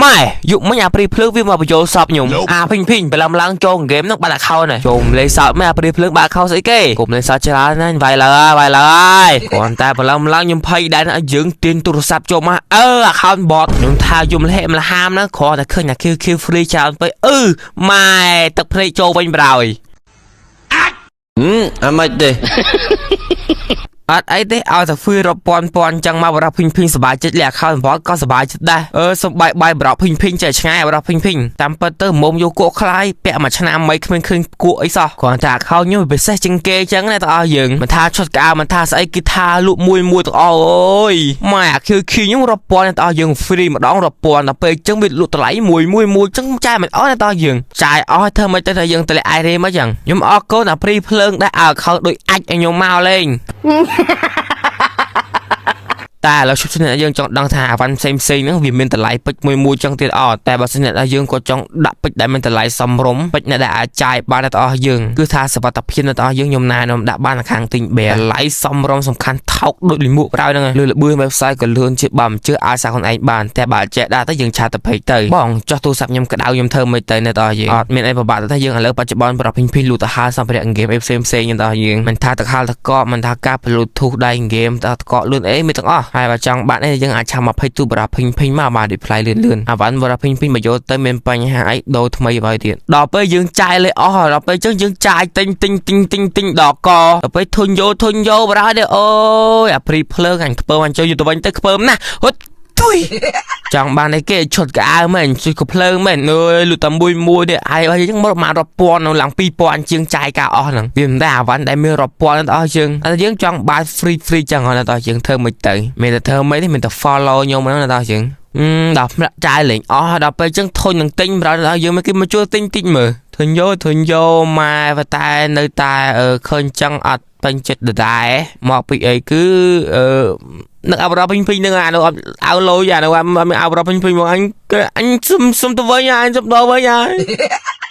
ម៉ែយុមិញអាព្រីភ្លើងវាមកបញ្ចូលសពខ្ញុំអាភីងភីងបន្លំឡើងចូលហ្គេមហ្នឹងបាត់ account ហើយចូលលេងសើចមែនអាព្រីភ្លើងបាត់ account ស្អីគេកុំលេងសើចច្រើនណាស់វាយឡើយវាយឡើយគ្រាន់តែបន្លំឡើងខ្ញុំភ័យដែរណាយើងទាញទូរស័ព្ទចូលមកអឺ account bot ខ្ញុំថាយំលហេមលហាមណាគ្រាន់តែឃើញអា QQ free ច្រើនពេកអឺម៉ែទឹកភ្នែកចូលវិញប្រហើយហឹមអត់មិនទេ អត់អីទេឲ្យតែ free រាប់ពាន់ពាន់ចឹងមកបរោះភីងភីងសบายចិត្តលាក់ account បតក៏សบายចិត្តដែរអឺសំបាយបាយបរោះភីងភីងចេះឆ្ងាយបរោះភីងភីងតាមពិតទៅមុំយកគក់ខ្លាយពាក់មួយឆ្នាំមិនគ្មានឃើញគក់អីសោះគ្រាន់តែ account ខ្ញុំវាពិសេសជាងគេចឹងណាតើអស់យើងមិនថាឈុតក្អៅមិនថាស្អីគេថាលក់មួយមួយទាំងអស់អូយម៉ែអាខៀវខីខ្ញុំរាប់ពាន់តើអស់យើង free ម្ដងរាប់ពាន់ដល់ពេលចឹងវាលក់តម្លៃមួយមួយមួយចឹងចាយមិនអស់ណាតើអស់យើងចាយអស់ធ្វើមិនទៅថាយើងតម្លាក់អៃរេមកចឹងខ្ញុំអរគុណអាព្រីភ្លើងដែលឲ្យ account ដូចអាចឲ្យខ្ញុំមកលេង តែឥឡូវជុំអ្នកយើងចង់ដឹងថាអាវ៉ាន់ផ្សេងផ្សេងហ្នឹងវាមានតម្លៃពេជ្រមួយមួយចឹងទៀតអត់តែបើសិនអ្នកដែលយើងក៏ចង់ដាក់ពេជ្រដែលមានតម្លៃសមរម្យពេជ្រអ្នកដែលអាចចាយបានដល់អស់យើងគឺថាសុវត្ថិភាពដល់អស់យើងខ្ញុំណែនាំដាក់បានខាងទិញបែតម្លៃសមរម្យសំខាន់ថោកដូចលិមួកប្រៅហ្នឹងលើលបឿន website ក៏លឿនជាបើមិនជឿអាចសាខ្លួនឯងបានតែបើចេះដាក់ទៅយើង chat ទៅ page ទៅបងចោះទូរស័ព្ទខ្ញុំក្តៅខ្ញុំធ្វើមិនទៅអ្នកដល់យើងអត់មានអីពិបាកទេយើងឥឡូវបច្ចុប្បន្នប្រភេទភីលូទៅហាលសម្ភារៈហ្គេមអីផ្សេងផ្សេងៗដល់យើងមិនថាទឹកហាលទឹកកកមិនថាការ Bluetooth ដៃហ្គេមតកកលឿនអីមានទាំងអស់ហើយបើចង់បាក់នេះយើងអាច chat មក page ទូបរោះភីងភីងមកបាន reply លឿនលឿនអាវ៉ាន់បរោះភីងភីងមកយកទៅមានបញ្ហាអីដូរថ្មីហើយទៀតដល់ពេលយើងចាយលេអស់ហើយដល់ពេលចឹងយើងចាយទិញទិញទិញទិញទិញដល់កដល់ពេលធុញយោធុញយោបរោះនេះអូយអាព្រីភ្លើងអញខ្ពើមអញចូលយកទៅវិញទៅខ្ពើមណាស់ហត់ទុយ ចង់បានអីគេឈុតកៅអៅមែនឈុតកភ្លើងមែនអើយលុតែមួយមួយនេះហើយអញ្ចឹងមកប្រហែលរាប់ពាន់នៅឡើង2000ជាងចាយការអស់ហ្នឹងវាមិនដែរអាវ៉ាន់ដែលមានរាប់ពាន់ដល់អស់យើងតែយើងចង់បាន free free ចឹងហ្នឹងដល់យើងធ្វើមិនទៅមានតែធ្វើមិនទេមានតែ follow ខ្ញុំហ្នឹងដល់យើងអឺដល់ផ្លាក់ចាយលេងអស់ដល់ពេលចឹងធុញនឹងទិញដល់យើងមកគេមកជួលទិញតិចមើលធុញយោធុញយោម៉ែប៉ុន្តែនៅតែឃើញចឹងអត់ពេញចិត្តដដែលមកពីអីគឺអឺនឹងអបរពេញពេញនឹងអានោះអត់ឲ្យលុយអានោះអត់មានអបរពេញពេញមកអញអញសុំសុំទៅវិញអញសុំដល់វិញហើយ។